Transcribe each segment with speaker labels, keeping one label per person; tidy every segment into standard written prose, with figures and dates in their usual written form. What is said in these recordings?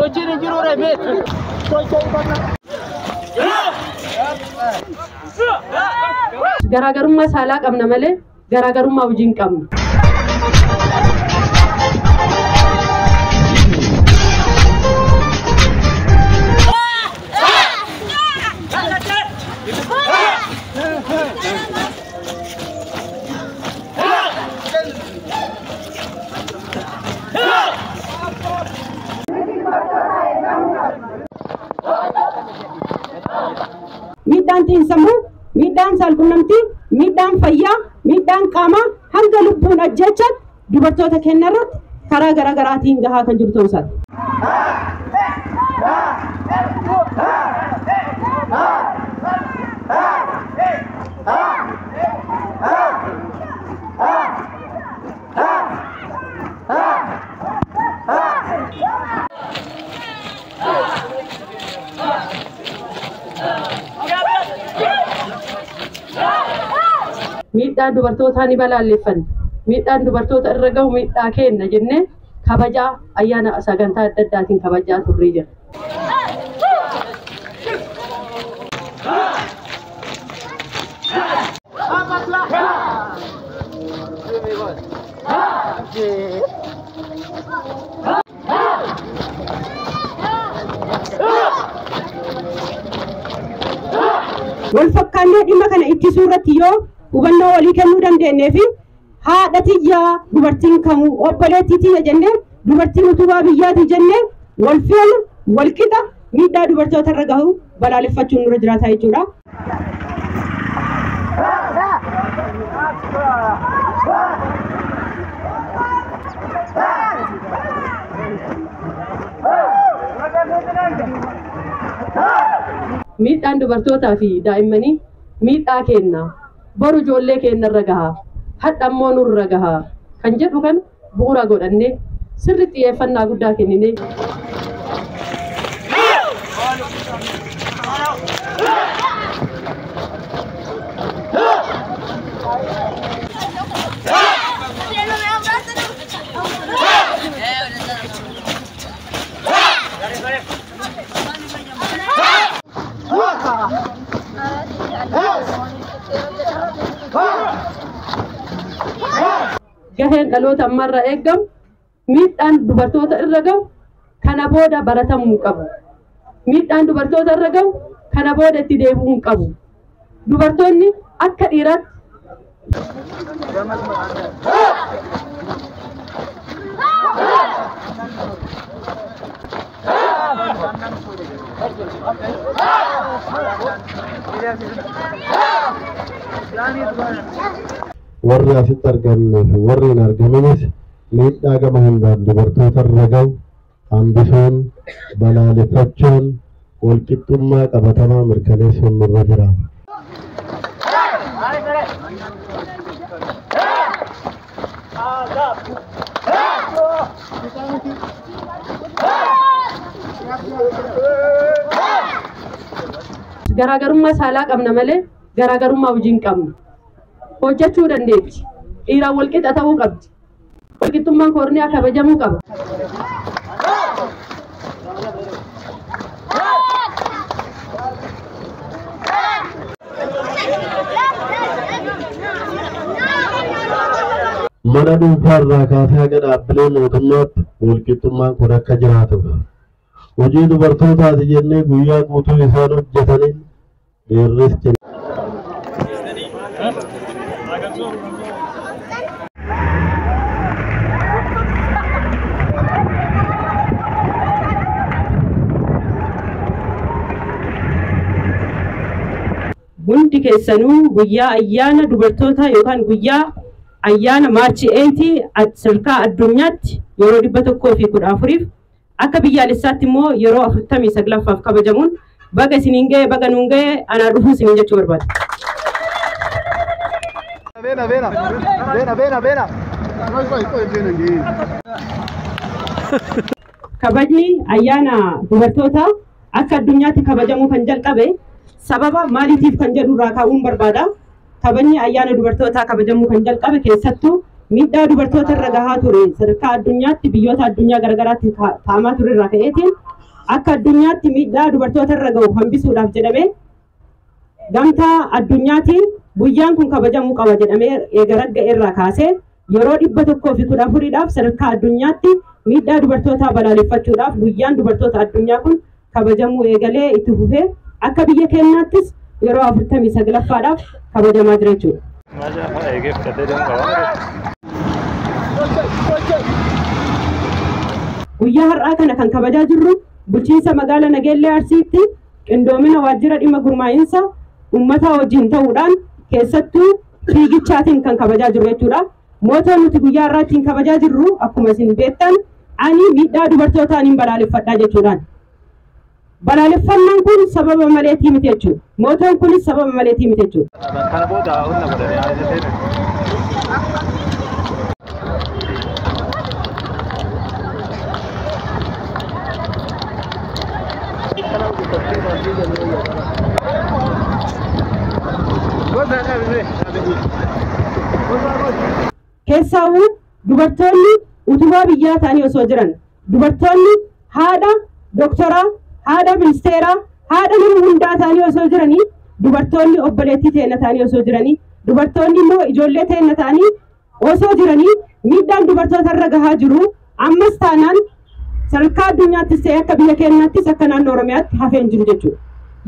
Speaker 1: Sochiin hin jiru reemeet.
Speaker 2: Garaagarummaa saalaa qabna malee garaagarummaa hojii hin qabnu.
Speaker 3: Miidhaan xiinsammuu, miidhaan saalqunnamtii, miidhaan fayyaa, miidhaan qaamaa hanga lubbuun ajjechaatti dubartoota keenyarratti karaa garaa garaatiin gahaa kan jiru ta'uu isaati.
Speaker 2: Miidhaan dubartootaa ni balaaleffanna. Miidhaan dubartoota irra gahu miidhaa kenna jennee kabajaa ayyaana sagantaa adda addaatiin kabajaa turree jira.
Speaker 3: Wal fakkaannee dhimma kana ittisuu irratti yoo hubannoo walii kennuu dandeenyee fi haadha tiyyaa dubartiin kamuu obboleettii tiyya jennee dubartiin utubaa biyyaati jennee wal feena wal qixa miidhaa dubartoota irra gahu balaaleffachuun nurra jiraata jechuudha.
Speaker 2: Miidhaan dubartootaa fi daa'immanii miidhaa kenna. Boru ijoollee keenya irra gaha. Hadha immoo nurra gaha. Kan jedhu kan bu'uura godhannee sirri xiyyeeffannaa guddaa kenninee. Gaheen dhaloota ammarraa eegamu miidhaan dubartoota irra gahu kana booda baratamuu qabu. Miidhaan dubartoota irra gahu kana booda itti deebi'uu hin qabu. Dubartoonni akka dhiiraatti
Speaker 4: Warri asitti argamnee fi warri hin argaminis miidhaa gama hundaan dubartoota irra gahu hambisuun, balaaleffachuun, walqixxummaa qabatamaa mirkaneessuun nurra jiraata.
Speaker 2: Garaagarummaa saalaa qabna malee garaagarummaa hojii hin qabnu. Hojjechuu dandeetti. Dhiiraan walqixa ta'uu qabdi. Walqixxummaan koorniyaa kabajamuu qaba.
Speaker 4: Mana dhuunfaa irraa kaasee haga dhaabbilee mootummaatti walqixxummaan kun akka jiraatuuf. Hojii dubartootaati jennee guyyaa guutuu isaan hojjetaniin dhiirris cina.
Speaker 3: Hundi keessanuu guyyaa ayyaana dubartootaa yookaan guyyaa ayyaana Maarchi 8 sadarkaa addunyaatti yeroo 114 akka biyyaalessaatti immoo yeroo 49ffaaf kabajamuun baga isiniin ga'e baga nuun ga'e anaa dhufuu isiniin jechuu barbaada.
Speaker 1: Vena, vena, vena, vena, vena.
Speaker 3: Kabajni ayyaana dubartootaa akka addunyaatti kabajamuu kan jalqabe sababa maaliitiif kan jedhu irraa ka'uun barbaada. Kabajni ayyaana dubartootaa kabajamuu kan jalqabe keessattuu miidhaa dubartoota irra gahaa ture sadarkaa addunyaatti biyyoota addunyaa garaagaraatti taa'amaa ture irraa ka'eetiin akka addunyaatti miidhaa dubartoota irra gahu hambisuudhaaf jedhamee gamtaa addunyaatiin guyyaan kun kabajamuu qaba jedhamee eega ragga'e irraa kaasee yeroo 114dhaaf sadarkaa addunyaatti miidhaa dubartootaa balaaleffachuudhaaf guyyaan dubartoota addunyaa kun kabajamuu eegalee itti fufee akka biyya keenyaattis yeroo 49ffaadhaaf kabajamaa jira jechuudha. Guyyaa har'aa kana kan kabajaa jirru bulchiinsa magaalaa Nageellee Arsiitti qindoomina waajjira dhimma gurmaa'insa uummataa wajjin ta'uudhaan keessattuu fiigichaatiin kan kabajaa jirru jechuudha. Mootoon nuti guyyaa har'aa ittiin kabajaa jirru akkuma isin beektan ani miidhaa dubartootaan hin balaaleffadhaa jechuudhaan. Balaaleffannaan kun sababa maleetii miti jechuudha. Mootoon kunis sababa maleetii miti jechuudha.
Speaker 1: Kana booda onna godhanii
Speaker 3: Keessaawuu dubartoonni utubaa biyyaa ta'anii osoo jiran dubartoonni haadha doktoraa, haadha ministeeraa, haadha nama hundaa ta'anii osoo jiranii dubartoonni obboleettii teenya ta'anii osoo jiranii dubartoonni immoo ijoollee teenya ta'anii osoo jiranii miidhaan dubartoota irra gahaa jiru ammas taanaan sadarkaa addunyaattis ta'e akka biyya keenyaattis akka naannoo Oromiyaatti hafee hin jiru jechuudha.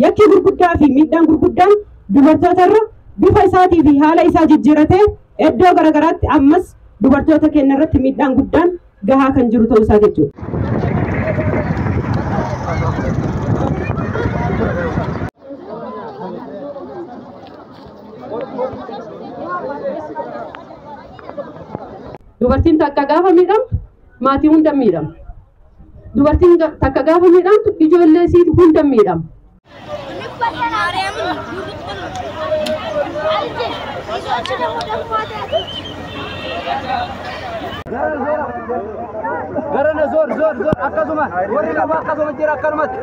Speaker 3: Yakki gurguddaa fi miidhaan gurguddaan dubartoota irra bifa isaatii fi haala isaa jijjiiratee iddoo garaagaraatti ammas dubartoota keenya irratti miidhaan guddaan gahaa kan jiru ta'uu isaa jechuudha.
Speaker 2: Dubartiin takka gaafa miidhamtu maatii hunda miidhama. Dubartiin takka gaafa miidhamtu ijoollee isii hunda miidhama.
Speaker 1: Garana zor zor zor akkasuma warri lama akkasuma jira akkanumatti.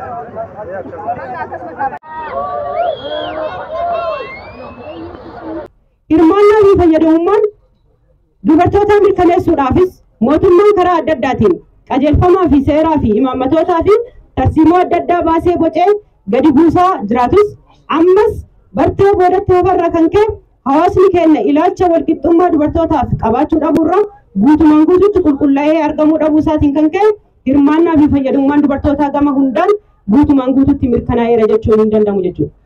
Speaker 3: Hirmaannaa fi fayyadamummaan dubartoota mirkaneessuudhaafis mootummaan karaa adda addaatiin qajeelfamaa fi seeraa fi imaammatootaa fi tarsiimoo adda addaa baasee bocee gadi buusaa jiraatus ammas bartee boodatti hafarra kan ka'e hawaasni keenya ilaalcha walqixxummaa dubartootaaf qabaachuu dhabuurra guutumaan guututti qulqullaa'ee argamuu dhabuu isaatiin kan ka'e hirmaannaa fi fayyadamummaan dubartootaa gama hundaan guutumaan guututti mirkanaa'eera jechuun hin danda'amu jechuudha.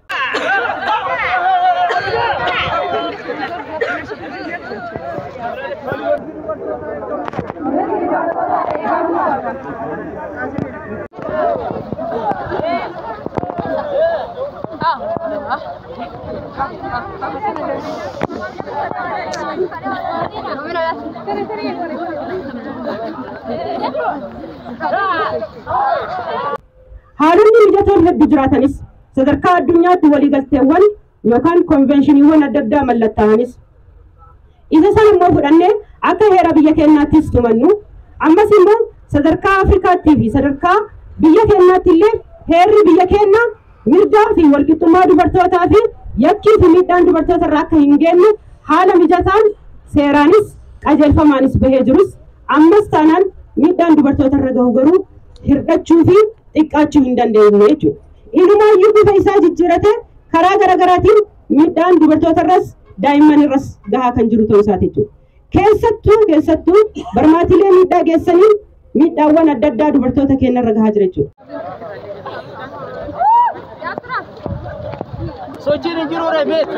Speaker 3: Haalonni mijatoon hedduu jiraatanis sadarkaa addunyaatti waliigalteewwan yookaan konveenshiniiwwan adda addaa mallattaa'anis isa sana immoo fudhannee akka heera biyya keenyaattis tumannu ammas immoo sadarkaa Afrikaattii fi sadarkaa biyya keenyaatti illee heerri biyya keenyaa mirgaa fi walqixxummaa dubartootaa fi yakkii fi miidhaan dubartoota irraa akka hin geenye haala mijataan seeraanis qajeelfamaanis bahee jirus ammas taanaan miidhaan dubartoota irra gahu garuu hir'achuu fi xiqqaachuu hin dandeenye jechuudha. Inumaayyuu bifa isaa jijjiirate karaa garaagaraatiin miidhaan dubartoota irras daa'imman irras gahaa kan jiru ta'uu isaati jechuudha. Keessattuu barmaatilee miidhaa geessaniin miidhaawwan adda addaa dubartoota keenya irra gahaa jira jechuudha.
Speaker 1: Sochiin hin jiru ree beet.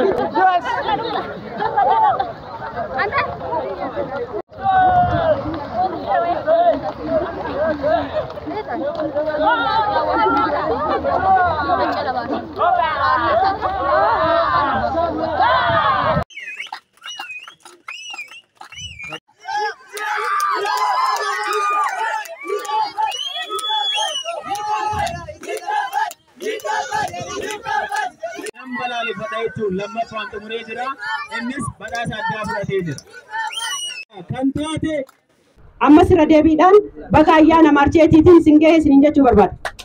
Speaker 5: Balaaleffata jechuun lammaffaan xumuree jira. Innis badhaasa addaa fudhatee jira. Kan taate
Speaker 3: ammas irra deebiidhaan baga ayyaana maarcheetiitiin isin gahee isiniin jechuu barbaada.